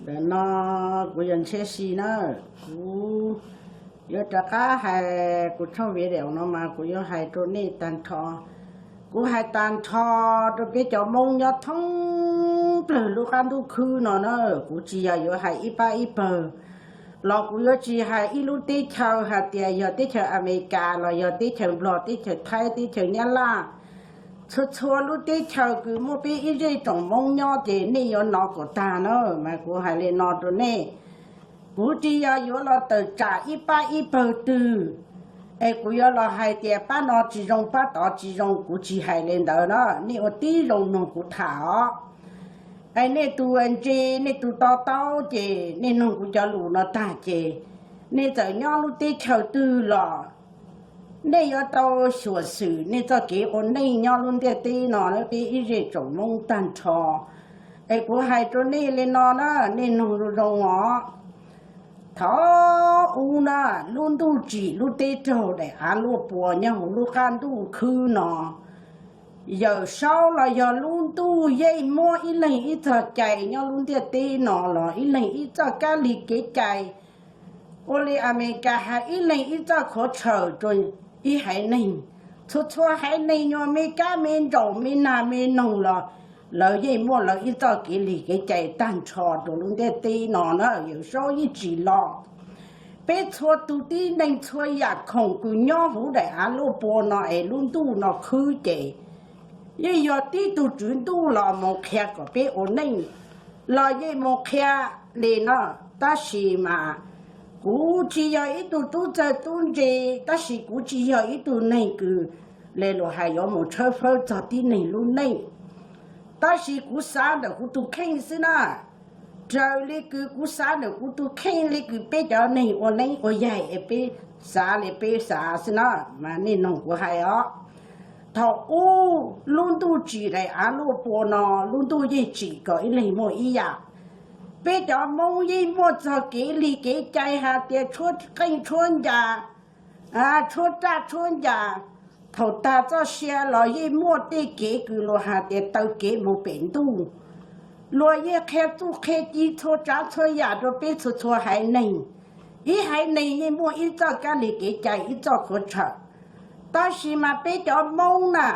Ntawm no kuv yog Ntshiab Si na, kuv yuav rov qab hais kuv tshooj video no mas kuv yuav hais rau nej tag nrho. Kuv hais tag nrho rau peb cov Hmoob nyob thoob plaws lub qab ntuj khwb no na, kuv tsis yog yuav hais ib pab ib pawg, los kuv yuav tsis hais ib lub teb chaws hais tias yog teb chaws Amelikas los yog teb chaws Nplog, teb chaws Thaib, teb chaws Nyab Laj. Txhua txhua lub teb chaws kws muaj peb ib zej tsoom Hmoob nyob ces nej yuav hnov kom tag na, mas kuv hais li no rau nej. Kuv tsis yog yuav los tawm tsam ib pab ib pawg twg, es kuv yuav los hais tias pab no tsis zoo pab tod tsis zoo, kuv tsis hais li ntawd na. Nej ua tib zoo mloog kuv tham os. Es nej tus ntse, nej tus to taub ces nej mloog kuv cov lus no tag ces nej txawm nyob lub teb chaws twg los nej yuav tau xyuam xim nej txoj kev ua neej nyob lub ntiaj teb no, peb ib zej tsoom Hmoob tag nrho. Es kuv hais rau nej li no na, nej mloog zoo zoo os. Thaum ub na, lub ntuj tsim lub teb raug daim av luaj puas nyob hauv lub qab ntuj khwb no. Yawm Saub los yog lub ntuj yeej muab ib leeg ib txoj cai nyob lub ntiaj teb no los ib leeg ib txoj kab lig kev cai. Ua li Amelikas hais ib leeg ib txoj khuav tshawm rau ib haiv neeg. Txhua txhua haiv neeg nyuag me kab me ntsaum me nag me noog los lawv yeej muaj lawv ib txoj kev lig kev cai tag nrho rau lub ntiaj teb no na, Yawm Saub yeej tsim los. Peb txhua tus tib neeg txhua yam khoom kws nyob huv daim av luaj puas no es lub ntuj no khwb ces yeej yog tib tug tswv ntuj los mus qhia kom peb ua neej, los yeej mus qhia li no. Tab sis mas kuv tsis yog ib tug tub txawg tub ntse, tab sis kuv tsis yog ib tug neeg kws le luag hais yuav mus tshawb fawb txog tib neeg lub neej. Tab sis kuv xav ntawm kuv tus kheej xwb na. Raws li kws kuv xav ntawm kuv tus kheej li kws peb cov neeg ua neeb ua yaig es peb xav li peb xav xwb na, mas nej noog kuv hais os. Thaum ub lub ntuj tsim daim av luaj puas no, lub ntuj yeej tsim kom ib leeg muaj ib yam. Peb cov Hmoob yeej muaj txog kev lig kev cai hais tias tshuab qeej tshuab ncas, tshuab raj tshuab ncas. Thaum tag txoj sia los yeej muaj tej kev kws luag hais tias taw kev mus pem ntuj. Luag yeej qhia txuj qhia ci txhua tsav txhua yam rau peb txhua txhua haiv neeg. Ib haiv neeg yeej muaj ib txoj kab lig kev cai ib txoj khuav tshawm. Tab sis mas peb cov Hmoob na,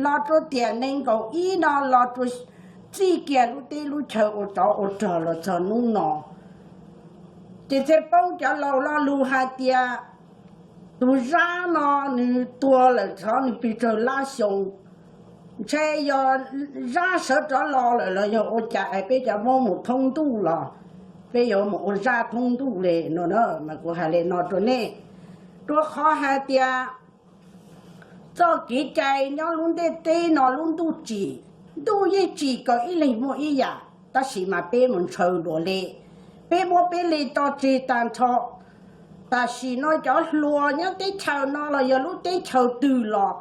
los rau tiam nees nkaum ib no los rau txij kiag lub teb lub chaw ua tsov ua rog los txog hnub no, ces thiaj paub cov laus lo lus hais tias tus Zab no nws tuag lawm txog nws pes tsawg lab xyoo. Ntshe yog Zab sawv rov los lawm los yog ua cas es peb cov Hmoob mus thoob ntuj los peb yuav mus ua Zab thoob ntuj li no na, mas kuv hais li no rau nej. Rau qhov hais tias txoj kev cai nyob lub ntiaj teb no lub ntuj tsim, ntuj yeej tsim kom ib leeg muaj ib yam, tab sis mas peb mus ntshaw luag li, peb muab peb li tso tseg tag nrho. Tam sim no cov hluas nyob teb chaws no los yog lub teb chaws twg los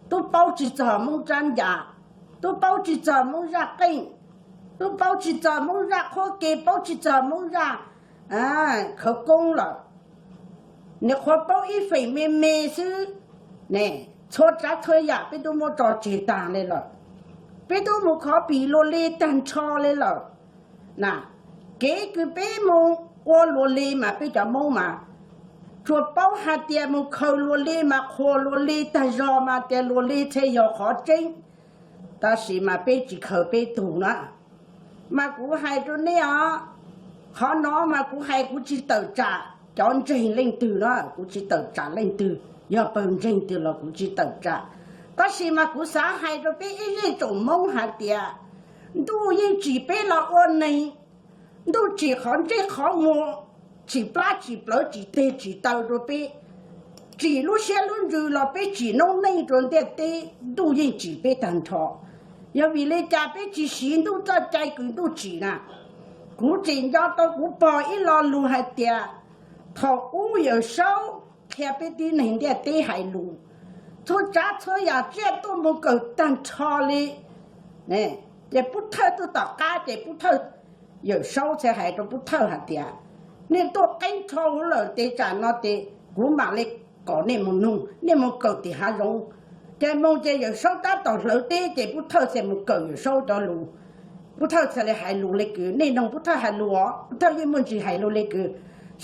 tub paub tsis txog Hmoob tsab ncas, tub paub tsis txog Hmoob zaj qeej, tub paub tsis txog Hmoob zaj qhuab ke, paub tsis txog Hmoob zaj khawv koob lawm. Nws qhuav paub ib feem me me xwb ne, txhua tsav txhua yam peb tub muab tso tseg tag li lawm. Peb tub mus khov pim luag li tag nrho li lawm na. Kev kws peb mus ua luag li mas peb cov Hmoob mas tsuas paub hais tias mus khaws luag li mas qhuas luag li tag zog mas tias luag li thiaj yog qhov tseeb. Tab sis mas peb tsis khaws peb tug na. Mas kuv hais rau nej os, qhov no mas kuv hais kuv tsis tawm tsam cov ntseeg leej twg na, kuv tsis tawm tsam leej twg, yog pawg ntseeg twg los kuv tsis tawm tsam. Tab sis mas kuv xav hais rau peb ib zej tsoom Hmoob hais tias ntuj yeej tsim peb los ua neeg, ntuj tsim qhov ntsej qhov muag, tsim plab tsim plawv tsim teg tsim taw rau peb, tsim lub siab lub ntsws los peb tsim noob neej rau ntiaj teb, ntuj yeej tsim peb tag nrho. Yog vim li cas peb tsis siv ntuj txoj cai kws ntuj tsim na? Kuv tseem nco tau kuv pog ib lo lus hais tias thaum ub Yawm Saub qhia peb tib neeg ntiaj teb hais lus, txhua tsav txhua yam tsiaj tuaj mus kawm tag nrho li. Ces Pub Thawj tuaj tom qab ces Pub Thawj, Yawm Saub thiaj hais rau Pub Thawj hais tias nej tuaj qeeb rho huv lawm tes tsam no ces kuv mam li kom nej mus nug, nej mus kawm tim hav zoov. Ces mus ces Yawm Saub tab tom hlawv teb ces Pub Thawj thiaj mus kawm Yawm Saub cov lus. Pub Thawj txhaj le hais lus le kws nej noog Pub Thawj hais lus os, Pub Thawj yeej muaj ntsis hais lus le kws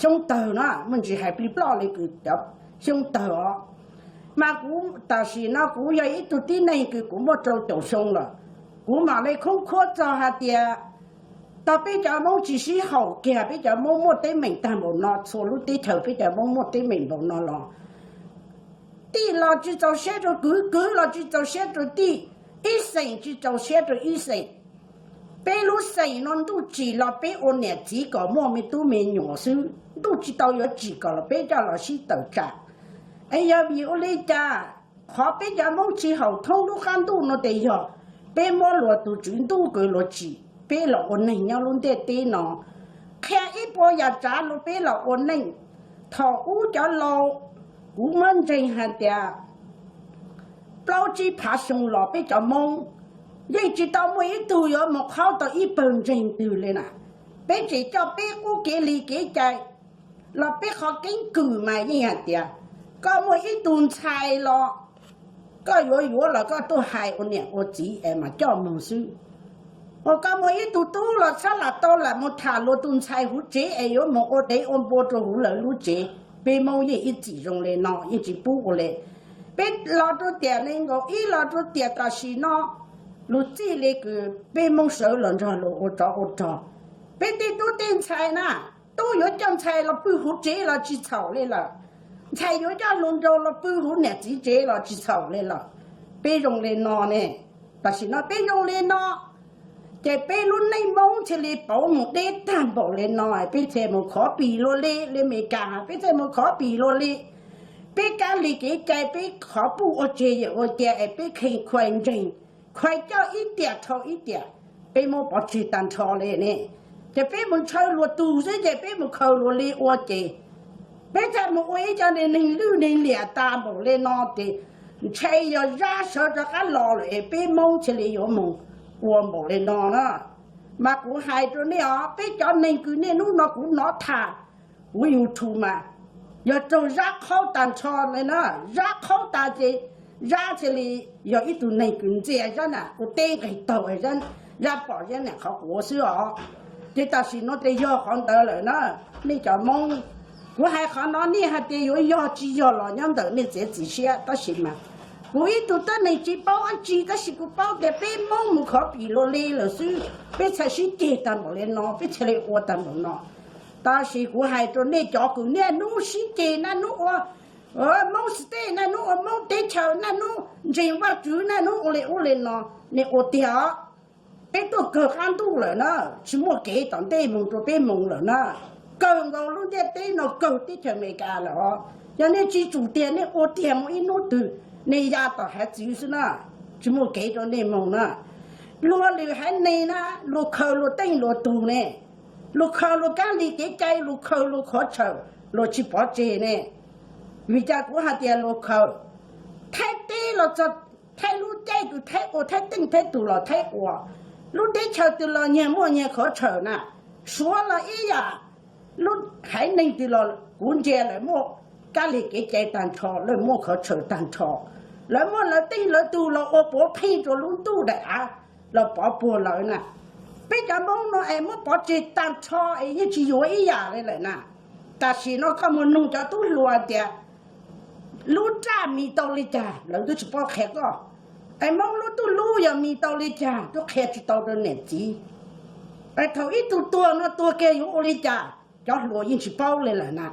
xyoo tawg no, muaj ntsis hais plig ploj le kws xyoo tawg os. Mas kuv tam sim no kuv yog ib tug tib neeg kws kuv muaj rau caum xyoo lawm, kuv mam le khoob khuab txog hais tias tog peb cov Moob tsis sib haum kiag, peb cov Moob muaj teeb meem tag npaum no, txhua lub teb chaws peb cov Moob muaj teeb meem npaum no los tij los tsis txaus siab rau kwv, kwv los tsis txaus siab rau tij, ib xeem tsis txaus siab rau ib xeem. Peb lub xeem no ntuj tsim los peb ua niam txiv kom muaj me tub me nyuam xwb, ntuj tsis tau yuav tsim kom los peb coj los sib tawm tsam. Es yog vim ua li cas qhov peb cov Moob tsis haum thoob lub qab ntuj no tes yog peb muab luag tus tswv ntuj kws luag tsim peb los ua neeg nyob lub ntiaj teb no. Qhia ib puas yam tsav los peb los ua neej. Thaum ub cov laus, kuv muab ntseeg hais tias plaub tsib phav xyoo los peb cov Moob yeej tsis tau muaj ib tug yuav mus qhaub tau ib pawg ntseeg twg li na. Peb tseem coj peb qub kev li kev cai los peb qhov keeb kwm mas yeej hais tias koj muaj ib tug ntxhais los koj yuav yuav los koj tuaj hais ua niam ua txiv es mas coj moog xwb. Uas koj muaj ib tug tub los txhob lam tau lam mus tham luag tus ntxhais huv tsev es yuav mus ua dev ua npua rau huv lawv lub tsev. Peb Moob yeej ib txwm zoo li no yeej tsis pub ua li. Peb los rau tiam nees nkaum ib los rau tiam tam sim no, luag txij li kws peb Moob sawv los nrog luag ua tsov ua rog. Peb tej tub tej ntxhais na, tub yuav coj ntxhais los pw huv tsev los tsis txhaum li lawm, ntxhais yuav coj hluas nraug los pw huv niam txiv tsev los tsis txhaum li lawm. Peb zoo li no ne, tam sim no peb zoo li no, ces peb lub neej Moob thiaj li pauv mus deb tag npaum li no, peb thiaj mus khov pim luag li, li Amelikas peb thiaj mus khov pim luag li. Peb kab li kev cai peb qhov puj ua tseg yam ua cia es peb kheev khuai ntseeg, khuai coj ib tiam dhau ib tiam, peb muab pov tseg tag nrho li ne. Ces peb mus ntshaw luag tug xwb ces peb mus khaws luag li ua ces peb thiaj mus ua ib co neeg lwj neeg liam tas npaum li no ces ntshe yog Zab sawv rov qab los lawm es peb Moob thiaj li yuav mus ua npaum li no na. Mas kuv hais rau nej os, peb cov neeg kws niaj hnub no kuv hnov tham, kuv YouTube mas yog raug Zab qhaub tag nrho li na. Zab qhaub tas ces Zab thiaj li yog ib tug neeg kws ntxias Zab na, ua teb nqis taug, Zab pom Zab niam qhov quav xwb os. Ces tam sim no ces yog qhov ntawd lawm na, nej cov Moob. Kuv hais qhov no nej hais tias yuav yog tsis yog los nyob ntawm nej txiav txim siab, tab sis mas kuv ib tug tib neeg tsis paub dab tsi, tab sis kuv paub tias peb Moob mus khov pim luag li lawm xwb, peb thiaj sib ceg tag npaum li no, peb thiaj li ua tag npaum no. Tab sis kuv hais rau nej cov kws niaj hnub sib ceg, niaj hnub ua Moob State, niaj hnub ua Moob teb chaws, niaj hnub ntseeg Vajtswv, niaj hnub ua li ub li no, nej ua tiag os. Peb tuaj kawg qab ntuj lawm na, tsis muaj kev tom ntej mus rau peb mus lawm na. Kawg nkaus lub ntiaj teb no, kawg teb chaws Amelikas lawm os. Yog nej tsis tsum tiag, nej ua tiag mus ib hnub twg nej ya tom haiv txwv xwb na, tsis muaj kev rau nej mus na. Luag lwm haiv neeg na, luag khaws luag teej luag tug ne, luag khaws luag kab li kev cai, luag khaws luag qhov tshawm, luag tsis pov tseg ne. Vim cas kuv hais tias luag khaws? Thaib teb los txog Thaib lub caij kws Thaib ua Thaib teej Thaib tug los Thaib ua, lub teb chaws twg los nyias muaj nyias qhov tshawm na. Suav los ib yam, lub haiv neeg twg los kuv ntsia lawv muaj kab li kev cai tag nrho, lawv muaj qhov tshawm tag nrho, lawv muaj lawv teej lawv tug los ua puav pheej rau lub ntuj daim av los pov puag lawv na. Peb cov Moob no es muab pov tseg tag nrho es yeej tsis yuav ib yam li lawm na. Tam sim no koj mus nug cov tub hluas tias lub raj mis tau li cas, lawv twb tsis paub qhia koj. Es Moob lub tub lub yog mis tau li cas twb qhia tsis tau rau niam txiv. Es thaum ib tug tuag no tuag kiag yuav ua li cas, cov hluas yeej tsis paub li lawm na.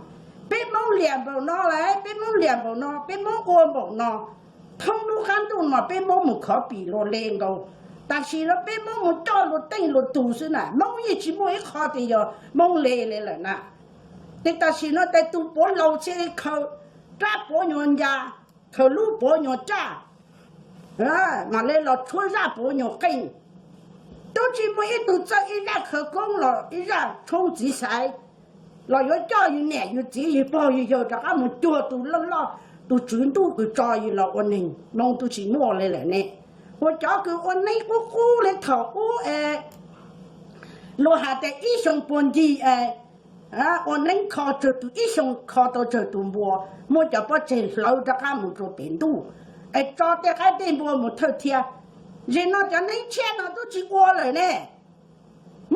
Peb Moob liam npaum no lawm, peb Moob liam npaum no, peb Moob ua npaum no, thoob lub qab ntuj no peb Moob mus khov pim luag le nkaus. Tam sim no peb Moob mus coj luag teej luag tug xwb na, Moob yeej tsis muaj ib qho tias yog Moob le li lawm na. Ces tam sim no tes tus puav laus thiaj li khaws rab puav nyuag ncas, khaws lub puav nyuag raj, mam li los tshuab zaj puav nyuag qeej. Twb tsis muaj ib tug txawj ib zaj khawv koob los ib zaj tshoob txiv xaiv los yuav coj yus niam yus txiv yus pog yus yawg rov qab mus cuag tus loj loj, tus tswv ntuj kws tso yus los ua neeg, Moob twb tsis muaj li lawm ne. Ua cov kws ua neeb qub qub li thaum ub es luag hais tias ib xyoo puag ncig es ua neeb kho tsawg tus, ib xyoo kho tau tsawg tus npua, muab cov pob tsaig hlawv rov qab mus rau pem ntuj, es tso tej qaib tej npua mus thawj thiab. Zim no cov neeb tshiab no twb tsis ua lawm ne.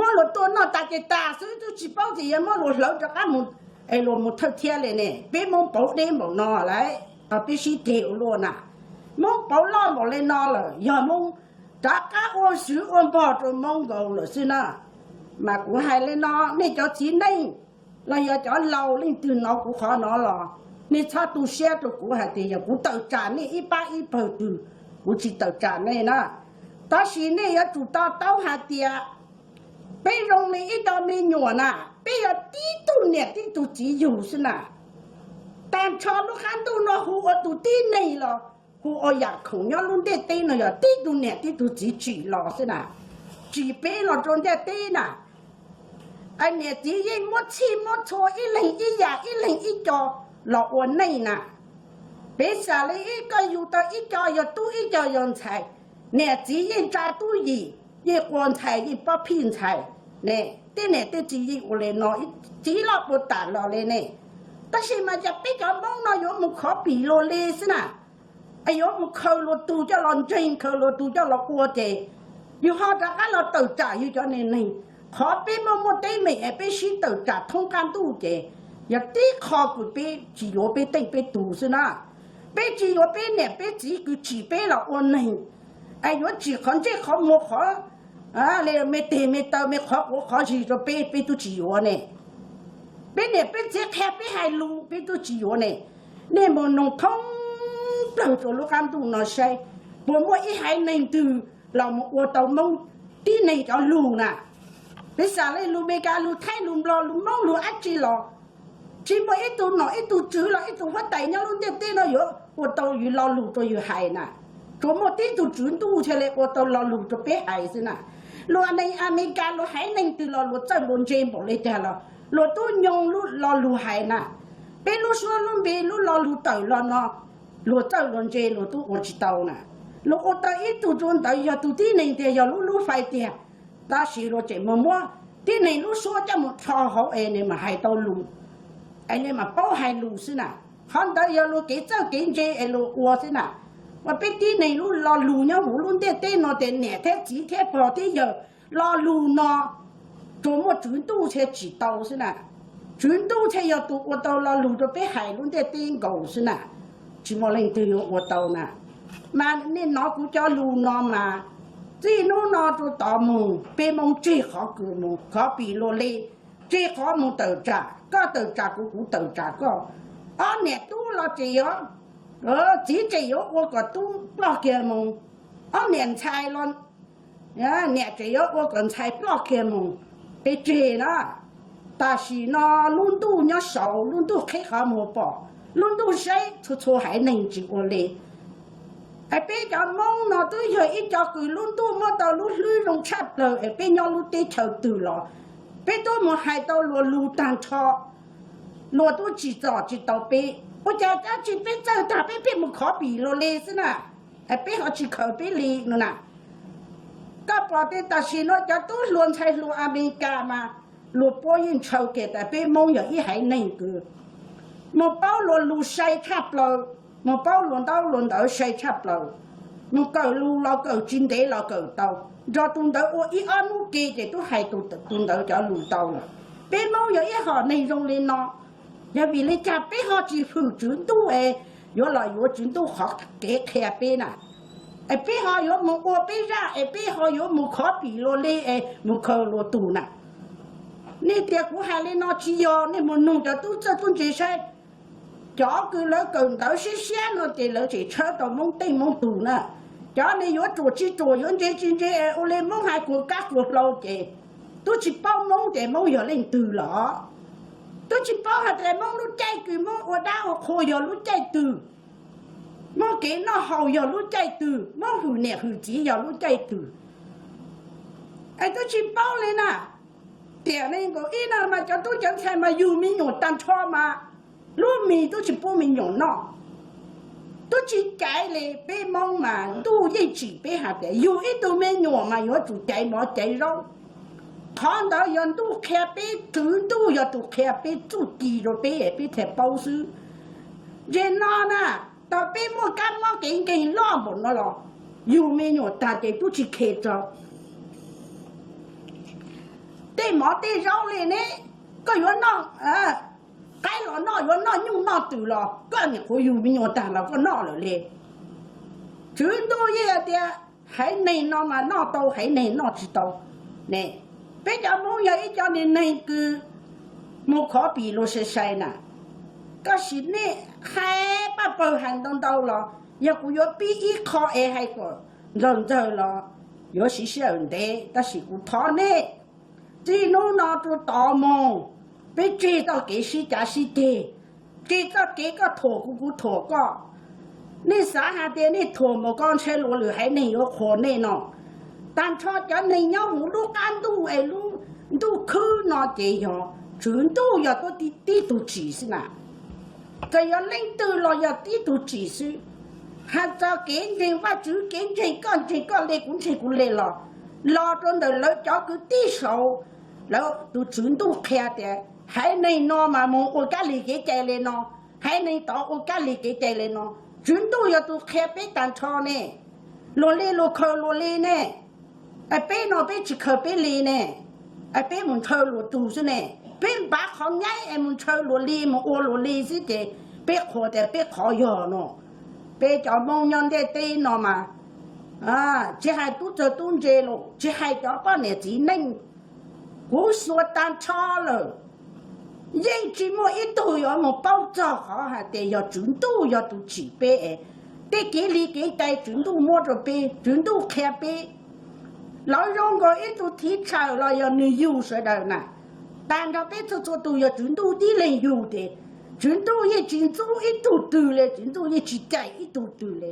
Muab luag tua noj tas ces tas xwb, twb tsis paub tias yuav muab luag hlawv rov qab mus, es luag mus thawj thiab li ne. Peb Hmoob pauv deb npaum no lawm, peb sib ceg ua luaj na. Hmoob pauv loj npaum li no lawm, yog Hmoob rov qab ua swv ua npog rau Hmoob nkaus lawm xwb na. Mas kuv hais li no, nej cov txiv neej los yog cov laus leej twg hnov kuv qhov no los, nej txhob tu siab rau kuv hais tias yog kuv tawm tsam nej ib pab ib pawg twg, kuv tsis tawm tsam nej na. Tab sis nej yuav tsum to taub hais tias peb zoo li ib co me nyuam na, peb yog tib tug niam tib tug txiv yug xwb na. Tag nrho lub qab ntuj no hu ua tus tib neeg los hu ua yam khoom nyob lub ntiaj teb no yog tib tug niam tib tug txiv tsim los xwb na, tsim peb los rau ntiaj teb na. Niam txiv yeej muab txhij muab txhua ib leeg ib yam ib leeg ib co los ua neej na. Piv xam li ib co yug tau ib co yog tub ib co yog ntxhais, niam txiv yeej tsa tub yim, yeej qua ntxhais yeej pob phij ntxhais ne. Tej niam tej txiv yeej ua li no, txiv loj puag tam los li ne. Tab sis mas cas peb cov Hmoob no yuav mus khov pim luag li xwb na. Yuav mus khaws luag tug coj los ntseeg, khaws luag tug coj los ua ces yus ho rov qab los tawm tsam yus cov neeg. Qhov peb muaj muaj teeb meem es peb sib tawm tsam thoob qab ntuj ces yog tib qho kws peb tsis yuav peb teej peb tug xwb na. Peb tsis yuav peb niam peb txiv kws tsim peb los ua neeg, es yuav tsim qhov ntsej qhov muag qhov li me teg me taw me qhov quav qhov zig rau peb, peb twb tsis yuav ne. Peb niam peb txiv qhia peb hais lus peb twb tsis yuav ne. Nej mus noog thoob plawg rau lub qab ntuj no saib, puas muaj ib haiv neeg twg los mus ua tau Hmoob tib neeg cov lus na. Piv xam li lus Meskas lus Thaib lus Nplog lus Moob lus dab tsi los tsis muaj ib tug nom ib tug tswv los ib tug huab tais nyob lub ntiaj teb no yuav ua tau yus lo lus rau yus hais na. Tsuas muaj tib tug tswv ntuj thiaj li ua tau lo lus rau peb hais xwb na. Luag neeg Amelikas luag haiv neeg twg los luag txawj luag ntse npaum li cas los luag tub nyoog lub lo lus hais na. Peb lub suab lub npe lub lo lus tawm los no luag txawj luag ntse luag tub ua tsis tau na. Luag ua tau ib tug rau ntawd yog tus tib neeg tiag yog lub lub fais tiag, tab sis luag tseem mus muab tib neeg lub suab coj mus rho hauv es nws mam hais tau lus, es nws mam paub hais lus xwb na. Qhov ntawd yog luag kev txawj kev ntse es luag ua xwb na. Ua peb tib neeg lub lo lus nyob huv lub ntiaj teb no tias niam thiab txiv thiab pog thiab yawg, lo lus no tsuas muaj tswv ntuj thiaj tsim tau xwb na. Tswv ntuj thiaj yog tus ua tau lo lus rau peb hais lub ntiaj teb nkaus xwb na. Tsis muaj leej twg yuav ua tau na. Mas nej hnov kuv cov lus no mas, txij hnub no rau tod mus peb Hmoob tseg qhov kws mus khov pim luag li, tseg qhov mus tawm tsam, koj tawm tsam kuv kuv tawm tsam koj. Ob niam tub los tseem yuav, txiv tseem yuav ua kom tub ploj kiag mus. Ob niam ntxhais los niam tseem yuav ua kom ntxhais ploj kiag mus. Peb tseg na. Tam sim no lub ntuj nyob saud lub ntuj qhib qhov muag pom, lub ntuj saib txhua txhua haiv neeg tsis ua li. Es peb cov Hmoob no twb yog ib co kws lub ntuj muab tau lub hlwb zoo tshaj plaws es peb nyob lub teb chaws twg los peb tub mus hais tau luag lus tag nrho, luag tub tsis txom tsis tau peb. Ua cas dab tsi peb txawj tag peb pheej mus khov pim luag li xwb na, es peb ho tsis khaws peb li no na. Koj pom tias tam sim no cov tub hluas ntxhais hluas Amelikas mas luag puab yeej ntshaw kiag tas peb Hmoob yog ib haiv neeg kws mus paub luag lus sai tshaj plaws, mus paub luag ntaub luag ntawv sai tshaj plaws, mus kawm lus los kawm tsis ntev los kawm tau, nrog tus ntawd ua ib ob hnub ke ces tub hais tus ntawd cov lus tau lawm. Peb Hmoob yog ib hom neeg zoo li no, yog vim li cas peb ho tsis hwm Tswv Ntuj es yuav los yuav Tswv Ntuj qhov kev qhia peb na? Es peb ho yuav mus ua peb zaj es peb ho yuav mus khov pim luag li es mus khaws luag tug na? Nej tias kuv hais li no tsis yog, nej mus nug cov tub txawj tub ntse saib. Cov kws lawv kawm ntawv siab siab no ces lawv tseem tshawb tau Hmoob tej Hmoob tug na. Cov ne yuav ruam tsis ruam yuav ntse tsis ntse es ua li Hmoob hais kuag kab kuag hlau ces tub tsis paub Hmoob tias Hmoob yog leej twg los tub tsis paub hais tias Hmoob lub caij kws Hmoob ua dab ua qhua yog lub caij twg, Hmoob kev noj haus yog lub caij twg, Hmoob hwm niam hwm txiv yog lub caij twg. Es tub tsis paub li na. Tiam nees nkaum ib no mas cov tub cov ntxhais mas yug me nyuam tag nrho mas lub mis tub tsis pub me nyuam noj. Tub tsis caiv li, peb Hmoob mas ntuj yeej tsim peb hais tias yug ib tug me nyuam mas yuav tsum caiv mov caiv zaub. Qhov ntawd yog ntuj qhia peb, Tswv Ntuj yog tus qhia peb txuj ci rau peb es peb thiaj paub xwb. Ntse no na, tau peb muaj kab mob kev nkeeg loj npaum no los yug me nyuam tag ces tub tsis khe tso. mov tej zaub li ne, koj yuav noj qaib los noj, yuav noj nyuj noj twm los koj nim qhuav yug me nyuam tag los koj noj lawm li. Tswv Ntuj yeej tias haiv neeg no mas noj tau, haiv neeg noj tsis tau ne. Peb cov Hmoob yog ib co neeg kws mus khov pim luag sai sai na, tab sis nej hais paj pawg hais ntau ntau los yog kuv yuav pib ib qho es hais kom ntsawg ntsawg los yuav siv sij hawm ntev, tab sis kuv thov nej txij hnub no rau tod mus, peb tseg txoj kev sib cav sib ceg, tseg txoj kev koj thuam kuv kuv thuam koj. Nej xav hais tias nej thuam mus ko ntshe luag lwm haiv neeg yuav qhuas nej no. Tag nrho cov neeg nyob huv lub qab ntuj es lub ntuj khwb no ces yog Tswv Ntuj yog tuaj tib tug tsim xwb na. Txawm yog leej twg los yog tib tug tsim xwb. Hais txog kev ntseeg Vajtswv, kev ntseeg koj ntseeg koj li kuv ntseeg kuv li los, los rau ntawm lawv cov kwv tij saud, lawv tus Tswv Ntuj qhia tias haiv neeg no mas mus ua kab lig kev cai li no, haiv neeg tod ua kab lig kev cai li no. Tswv Ntuj yog tus qhia peb tag nrho ne. Luag li luag khaws luag li ne, peb no peb tsis khaws peb li ne, peb mus ntshaw luag tug xwb ne. Peb npav qhov nyaib es mus ntshaw luag li mus ua luag li xwb ces peb qhuas tias peb qhov yog no. Peb cov Hmoob nyob ntiaj teb no mas, tsis hais tub txawg tub ntse los tsis hais cov poj niam txiv neej, kuv xyuas tag nrho lawm, yeej tsis muaj ib tug yuav mus paub txog qhov hais tias yog Tswv Ntuj yog tus tsim peb es tej kev lig kev cai Tswv Ntuj muab rau peb, Tswv Ntuj qhia peb. Lawv zoo nkaus ib tug thib tshawm los yog nws yug sawv daws na. Tag nrho peb txhua txhua tus yog Tswv Ntuj tib leeg yug ces Tswv Ntuj yeej tsis ntxub ib tug twg li, Tswv Ntuj yeej tsis cais ib tug twg li.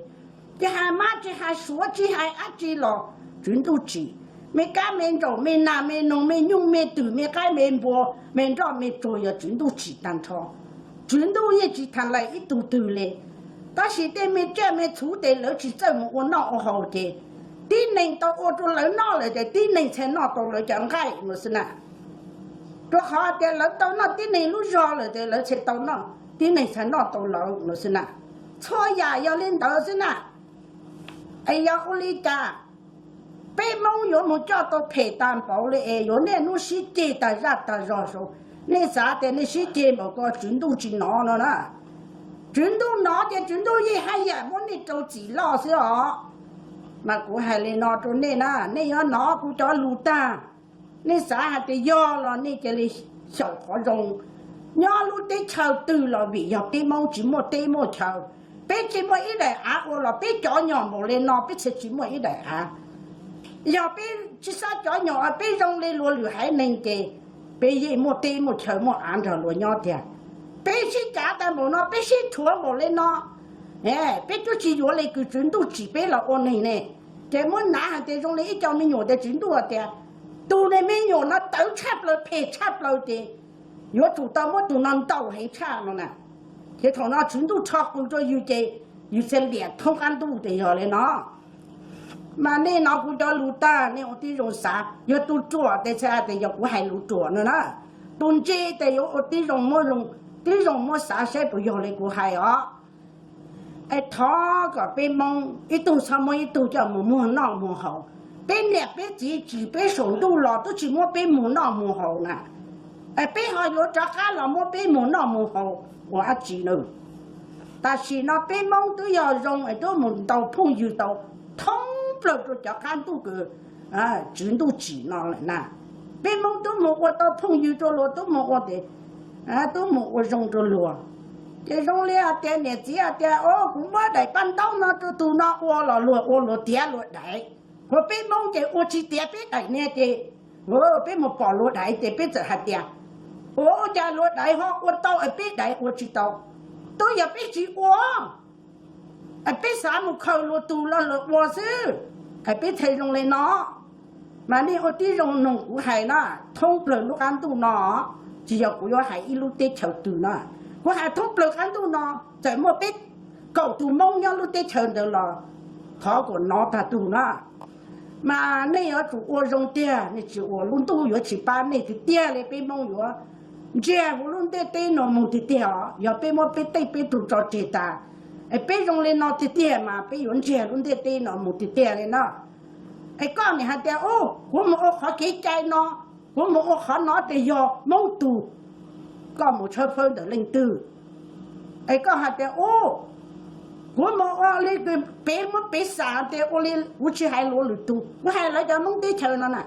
Tsis hais mab tsis hais suav tsis hais dab tsi los Tswv Ntuj tsim. Me kab me ntsaum me nas me noog me nyuj me twm me qaib me npua me nroj me tsuag yog Tswv Ntuj tsim tag nrho. Tswv Ntuj yeej tsis tham lais ib tug twg li. Tab sis tej me tsiaj me txhu ces lawv tsis txawj mus ua noj ua haus ces tib neeg tau ua rau lawv noj lawm ces tib neeg txhaj noj tau lawv cov nqaij no xwb na. Rau qhov tias lawv tau noj tib neeg lub zog lawm ces lawv txhaj tau noj, tib neeg txhaj noj tau lawv no xwb na. Txhua yam yog li ntawd xwb na. Es yog ua li cas peb Hmoob yuav mus coj tau phem tag npaum li es yuav niaj hnub sib ceg tag zaj tag zog saud? Nej xav tias nej sib ceg npaum ko Tswv Ntuj tsis hnov no na? Tswv Ntuj hnov ces Tswv Ntuj yeej haj yam muab nej rau txim loj xwb os. Mas kuv hais li no rau nej na, nej yuav hnov kuv cov lus tag, nej xav hais tias yog los nej cia li xyaum qhov zoo. Nyob lub teb chaws twg los vim yog peb Hmoob tsis muaj teb muaj chaw. Peb tsis muaj ib daim av ua los peb cov nyom npaum li no peb txhaj tsis muaj ib daim av. Yog peb tsis xav cov nyom peb zoo li luag lwm haiv neeg ces peb yeej muaj teb muaj chaw muaj av nrog luag nyob tiag. Peb sib cav tag npaum no peb sib rhuav npaum li no, peb twb tsis yuav li kws Tswv Ntuj tsim peb los ua neeg ne. Ces muab nav hais tias zoo li ib co me nyuam tias Tswv Ntuj tias tus niag me nyuam no tawv tshaj plaws phem tshaj plaws ces yuav tsum tau muab tus no ntaus heev tshaj no na. Ces thaum no Tswv Ntuj rho qws rau yus ces yus txhaj liam thoob qab ntuj tias yog li no. Mas nej hnov kuv cov lus tag nej ua tib zoo xav, yog tus ruam tes txhaj hais tias yog kuv hais lus ruam no na. Tus ntse tes yuav ua tib zoo muab, tib zoo muab xav saib puas yog li kuv hais os. Es thov kom peb Hmoob ib tug txhob muab ib tug coj mus muag noj muag haus. Peb niam peb txiv tsim peb saum ntuj los twb tsis muab peb muag noj muag haus na. Es peb ho yuav rov qab los muab peb muag noj muag haus ua dab tsi na? Tam sim no peb Hmoob twb yog zoo es twb mus ntaus phooj ywg tau thoob plaws rau cov qab ntuj kws Tswv Ntuj tsim no lawm na. Peb Hmoob twb mus ua tau phooj ywg rau luag, twb mus ua tes, twb mus ua zoo rau luag. Ces zoo li hais tias niam txiv hais tias, o, kuv muab daim paj ntaub no rau tus no ua los luag ua luag tiav luag daim. Hos peb Hmoob ces ua tsis tiav peb daim niag ces peb mus pom luag daim ces peb txawm hais tias, ua cas luag daim ho ua tau es peb daim ua tsis tau? Twb yog peb tsis ua, peb xav mus khaws luag tug los luag ua xwb, es peb txhaj zoo li no. Mas nej ua tib zoo mloog kuv hais na, thoob plaws lub qab ntuj no, tsis yog kuv yuav hais ib lub teb chaws twg na, kuv hais thoob plaws qab ntuj no, txawm muaj peb kaum tus Hmoob nyob lub teb chaws ntawd los thov kom hnov tag tug na. Mas nej yuav tsum ua zoo tiag, nej tsis ua lub ntuj yuav tsis pab nej tiag tiag li, peb Hmoob yuav ntsiag huv lub ntiaj teb no mus tiag tiag os. Yog peb muab peb tej peb tug tso tseg tas, es peb zoo li no tiag tiag mas peb yuav ntsiag lub ntiaj teb no mus tiag tiag li na. Es koj nim hais tias, u, kuv mus ua qhov kev cai no, Kuv mus ua qhov no ces yog Hmoob tug, koj mus tshawb fawb ntawm leej twg? Es koj hais tias, u, kuv mus ua li pem muab pem xam tias ua li kuv tsis hais luag lwm tug, kuv hais lawv cov Hmoob teb chaws no na.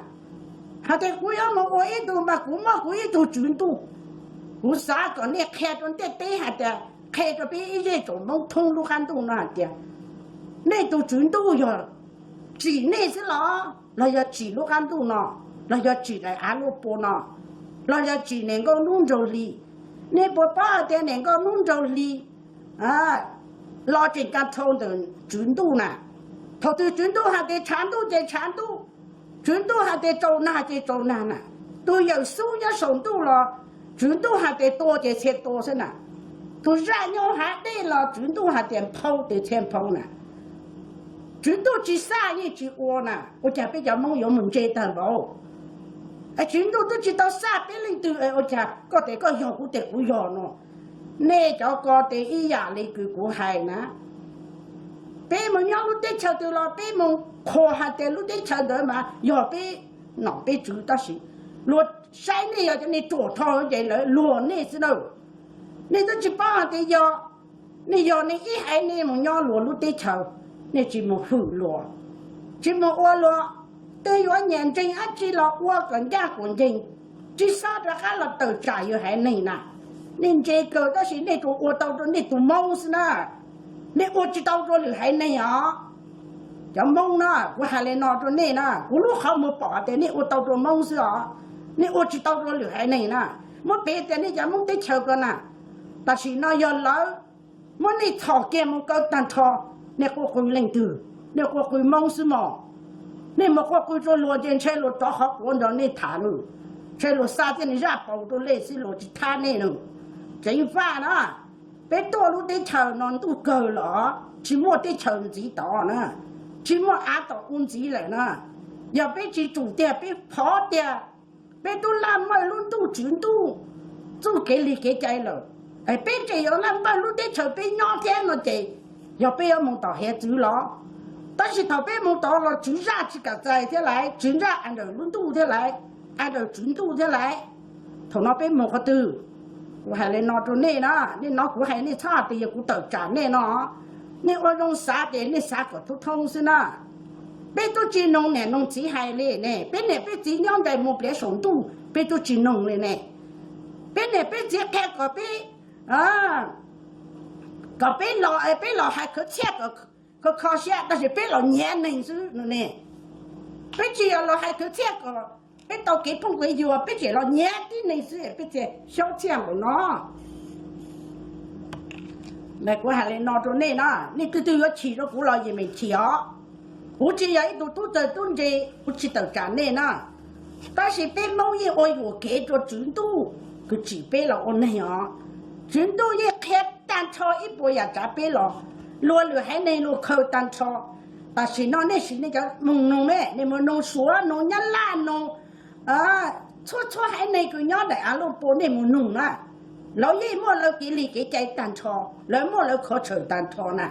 Hais tias kuv yuav mus ua ib tug mas kuv muab kuv ib tug tswv ntuj, kuv xav kom nej qhia rau ntiaj teb hais tias, qhia rau peb ib zej tsoom Hmoob thoob lub qab ntuj no hais tias, nej tus tswv ntuj yog tsim nej xwb los, los yog tsim lub qab ntuj no, los yog tsim daim av luaj pua no, los yog tsim niam nkauj hnub nraug hli? Nej puas paub hais tias niam nkauj hnub nraug hli los tseem kag dhau ntawm tswv ntuj na. Thaum twg tswv ntuj hais tias tshav ntuj ces tshav ntuj, tswv ntuj hais tias tsaus nag ces tsaus nag na. Tus yawm xub nyob saum ntuj los tswv ntuj hais tias tua ces txhia tua xwb na. Tus zaj nyob hav dej los tswv ntuj hais tias nphau ces txhia nphau na. Tswv ntuj tsis xaj yeej tsis ua na, ua cas peb cov Hmoob yuav mus ntse tag npaum? Tswv ntuj twb tsis tau xaj peb leej twg, ua cas koj tes koj yog kuv tes kuv yog no? Nej cov ko tes ib yam li kws kuv hais na, peb mus nyob lub teb chaws twg los peb mus qhuas hais tias lub teb chaws ntawd mas yog peb nom peb tswv, tab sis luag saib nej yog cov neeg ruam dhau ces lawv luag nej xwb na. Nej twb tsis paub hais tias yog, nej yog nej ib haiv nej mus nyob luag lub teb chaws, nej tsis mus hwm luag, tsis mus ua luag, twb yuav nyiam ntseeg dab tsi los ua kom ncaj kom ncees, tsis txhob rov qab los tawm tsam yus haiv neeg na. Nej ntse kawg tab sis nej tsuas ua tau rau nej tus Hmoob xwb na, nej ua tsis tau rau lwm haiv neeg os. Cov Hmoob na, kuv hais li no rau nej na, kuv lub qhov muag pom tias nej ua tau rau Hmoob xwb os, nej ua tsis tau rau lwm haiv neeg na. Muab piv tias nej cov Hmoob teb chaws ko na, tam sim no yog lawv muab nej txhom kiag mus kaw tag nrho, nej quaj qw leej twg? Nej quaj qw Hmoob xwb mog. Nej mus quaj qw rau luag ces ntshe luag rov qhov quav nrog nej tham na, ntshe luag xa tej niag zaj paus rau nej xwb luag tsis thab nej na. Tseev faj na, peb tuaj lub teb chaws no ntuj kawg los tsis muaj teb chaws ntxiv tod na, tsis muaj av tom ub ntxiv lawm na. Yog peb tsis tsum tiag peb phov tiag, peb tub laj maj lub ntuj tswv ntuj txuj kev lig kev cai lawm, peb tseem yuav laj maj lub teb chaws peb nyob thiab no ces yog peb yuav mus tom hiav txwv los? Tab sis thaum peb mus tod los tswv zaj tsis kam txais thiab lawm, tswv zaj a ntawm lub ntuj thiab lawm, a ntawm tswv ntuj thiab lawm. Thaum no peb mus qhov twg? Kuv hais li no rau nej na, nej hnov kuv hais nej txhob hais tias yog kuv tawm tsam nej no. Nej ua zoo xav ces nej xav kom thoob thoob xwb na. Peb tub tsis noog niam noog txiv hais li ne, peb niam peb txiv nyob ncaim mus pliav saum ntuj peb tub tsis noog li ne. Peb niam peb txiv qhia kom peb, kom peb los, peb los hais khwv txhiaj kom kho kho siab, tab sis peb los nyiav neeg xwb no ne. Peb tsis yog los hais khwv txhiaj kom peb tau kev phooj kev ywg, peb tseem los nyiav tib neeg xwb, peb thiaj xyob txhiaj npaum no. Kuv hais li no rau nej na, nej twg twg yuav chim rau kuv los yeej meem chim os. Kuv tsis yog ib tug tub txawg tub ntse, kuv tsis tawm tsam nej na. Tab sis peb Hmoob yeej ua yuam kev rau tswv ntuj kws tsim peb los ua neeg os. Tswv ntuj yeej qhia tag nrho ib puas yam tsav peb los, luag lwm haiv neeg luag khaws tag nrho. Tam sim no nej sim nej cov mus noog ne, nej mus noog Suav, noog Nyab Laj, noog txhua txhua haiv neeg kws nyob daim av luaj pua nej mus noog na. Lawv yeej muaj lawv kev lig kev cai tag nrho, lawv muaj lawv khov tshawm tag nrho na.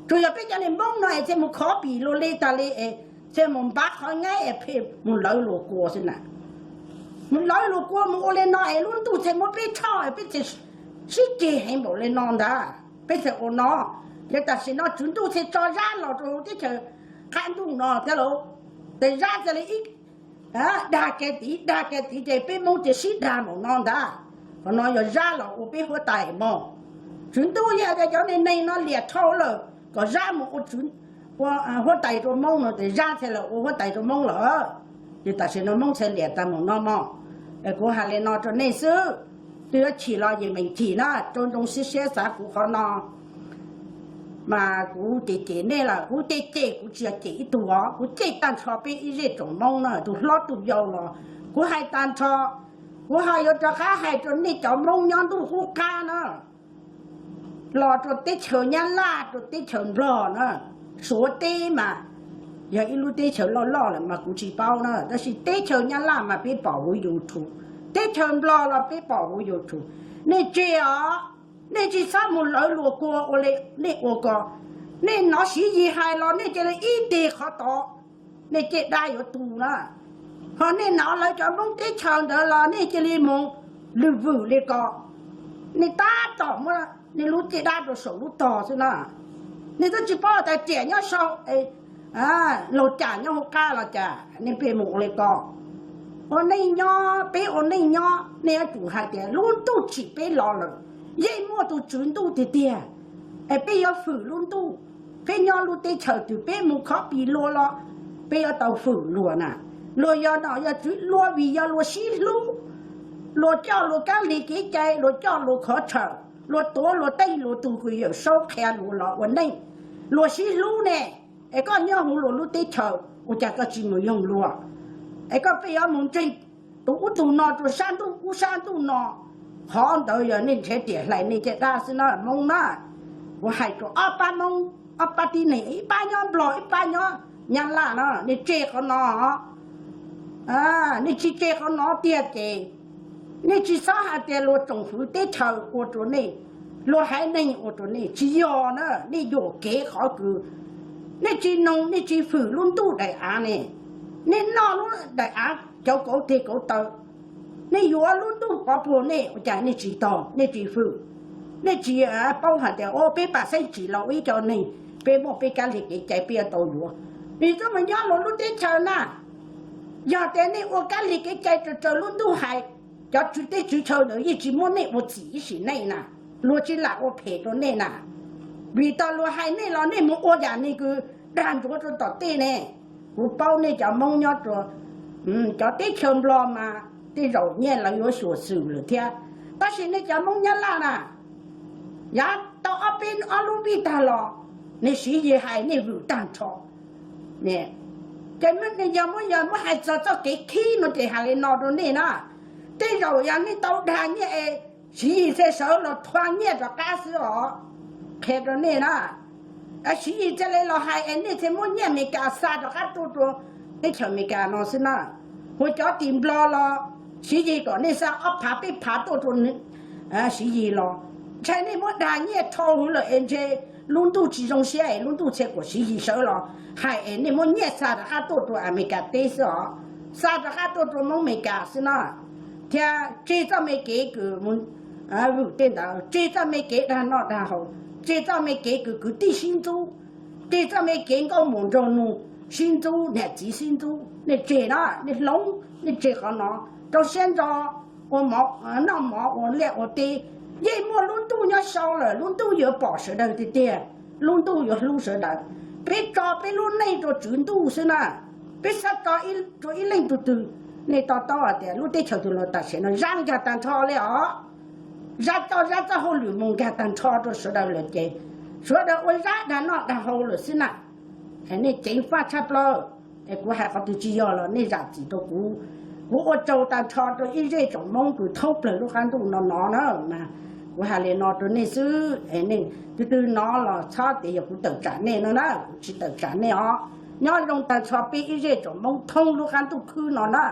Tsuas yog peb cov neeg Hmoob no es thiaj mus khov pim luag li tag li es thiaj mus npav qhov nyab es pheej mus lawv luag kua xwb na. Mus lawv luag kua mus ua li no es lub ntuj thiaj muab peb tshoj, peb thiaj sib ceg heev npaum li no ntag, peb thiaj ua no. Ces tam sim no tswv ntuj thiaj tso zab los rau teb chaws qab ntuj no thiab lauj. Ces zab thiaj li ib dag kiag tid dag kiag tid ces peb Hmoob thiaj sib dag npaum no ntag. Qhov no yog zab los ua peb huab tais mog. Tswv ntuj yeej hais tias cov neeg neeg no liam dhau lawm kom zab mus ua, ua huab tais rau Hmoob no ces zab thiaj los ua huab tais rau Hmoob lawm. Ces tam sim no Hmoob thiaj liam tag npaum no mog. Kuv hais li no rau nej xwb, twb yuav chim los yeej meem chim na, rau ntsoov siab siab xav kuv qhov no. Mas kuv cem cem nej lawm, kuv cem cem kuv tsis yog cem ib tug os, kuv cem tag nrho peb ib zej tsoom Hmoob na, tus hlob tus yau los kuv hais tag nrho. Kuv ho yuav rov qab hais rau nej cov Hmoob nyob ntuj qub qab na, los rau teb chaws Nyab Laj, rau teb chaws Nplog na. Suav teb mas yog ib lub teb chaws loj loj lawm mas kuv tsis paub na, tab sis teb chaws Nyab Laj mas peb pom hauv YouTube, teb chaws Nplog los peb pom hauv YouTube. Nej tseg os, nej tsis txhob mus lawv luag kua ua li nej ua ko. Nej hnov Siv Yis hais los nej cia li ib teg qhov tod, nej caj dab yuav tu na. Ho nej hnov lawv cov Hmoob teb chaws ntawd los nej cia li mus lwm vwm li ko. Nej tab tom muab nej lub caj dab rau saum lub tog xwb na. Nej twb tsis paub tias riam nyob saum, laug cam nyob hauv qab los cas nej pheej mus ua li ko. Ua neej nyob, peb ua neej nyob nej yuav tsum hais tias lub ntuj tsim peb los lawm, yeej muaj tus tswv ntuj tiag tiag, es peb yuav fwm lub ntuj. Peb nyob lub teb chaws twg peb mus khob pis luag los peb yuav tau fwm luag na. Luag yog nom yog tswv luag vim yog luag sib hlub, luag coj luag kab lig kev cai, luag coj luag qhov chaw, luag tuav luag teej luag tug kws yawm saub qhia luag los ua neej, luag sib hlub ne. Es koj nyob hauv luag lub teb chaws ua cas koj tsis mus yoog luag? Es koj pheej yuav mus ntseeg tus ub tug no rau sab ntuj ub sab ntuj no. Qhov ntawd yog nej nrhiav riam hlais nej caj dab xwb na Hmoob na. Kuv hais rau ob pab Hmoob, ob pab tib neeg, ib pab nyob Nplog ib pab nyob Nyab Laj no, nej tseg qhov no. Nej tsis tseg qhov no tiag ces nej tsis txhob hais tias luag tsoom fwv teb chaws ua rau nej, luag haiv neeg ua rau nej, tsis yog na. Nej yuam kev qhov kws nej tsis noog, nej tsis fwm lub ntuj daim av ne. Nej noj lub daim av cov kauv teg kauv taw, nej yuav lub ntuj pov puag nej ua cas nej tsis tog, nej tsis fwm, nej tsis paub hais tias o peb pam xeeb tsim los ua ib co neeg, peb muaj peb kab lig kev cai peb yuav tau yuav. Vim twb mus nyob luag lub teb chaws na, yog tias nej ua kab lig kev cai raws raws lub ntuj hais, cov tswv teb tswv chaw ntawd yeej tsis muab nej ua txim ib sim neej na, luag tsis lam ua phem rau nej na. Vim tas luag hais nej los nej mus ua yam nej kws dag ntsuav rau tom tej ne. Kuv paub nej cov Hmoob nyob rau cov teb chaws Nplog mas tej zaum nyiaj lawv yuav xyuam xim lawm thiab, tab sis nej cov Hmoob Nyab Laj na, yav tau ob peb ob lub vij tag los, nej Siv Yis hais nej vwm tag nrho. Ces yog muab, yog muab hais txog txoj kev khib no ces hais li no rau nej na, tej zaum yog nej tau dag nyiaj es Siv Yis thiaj sawv los thua nyiaj rov qab xwb os. Qhia rau nej na, Siv Yis thiaj li los hais es nej thiaj muab nyiaj Amelikas xa rov qab tuaj rau teb chaws Amelikas no xwb na. Hu cov tim Nplog los Siv Yis kom nej xa ob phav peb phav tuaj rau Siv Yis los, ntshai nej muab dag nyiaj rho huv lawm es ntshe lub ntuj tsis zoo siab es lub ntuj txhia kom Siv Yis sawv los hais es nej muab nyiaj xa rov qab tuaj rau Amelikas teb xwb os. Xa rov qab tuaj rau Hmoob Amelikas xwb na. Thiab tseg txoj me kev kws vwm tej ntawd, tseg txoj me kev dag noj dag haus, tseg txoj me kev kws kwv tij sib ntxub, tseg txoj me kev nkauj muam nraug nus sib ntxub, niam txiv sib ntxub, nej tseg na, nej hloov, nej tseg qhov no, rau siab ntso ua, noj mov ua liaj ua teb. Yeej muaj lub ntuj nyob sau lawm, lub ntuj yuav pom sawv daws tiag tiag, lub ntuj yuav hlub sawv daws. Peb tso peb lub neej rau tswv ntuj xwb na. Peb xav tso rau ib leej tug twg, nej to taub hais tias lub teb chaws twg los tam sim no zab nkag tag nrho li os. Zab coj zab txoj hauj lwm mus nkag tag nrho rau sawv daws lawm ces sawv daws ua zab dag noj dag haus lawm xwb na. Nej ceev faj tshaj plaws. Es kuv hais qhov twg tsis yog los nej zam txim rau kuv. Kuv ua tsaug tag nrho rau ib zej tsoom Hmoob kws thoob plawg lub qab ntuj no no na, mas kuv hais li no rau nej xwb. Nej tus twg no los txhob tias yog kuv tawm tsam nej no na, kuv tsis tawm tsam nej os. Nyob zoo tag nrho peb ib zej tsoom Hmoob thoob lub qab ntuj khwb no na.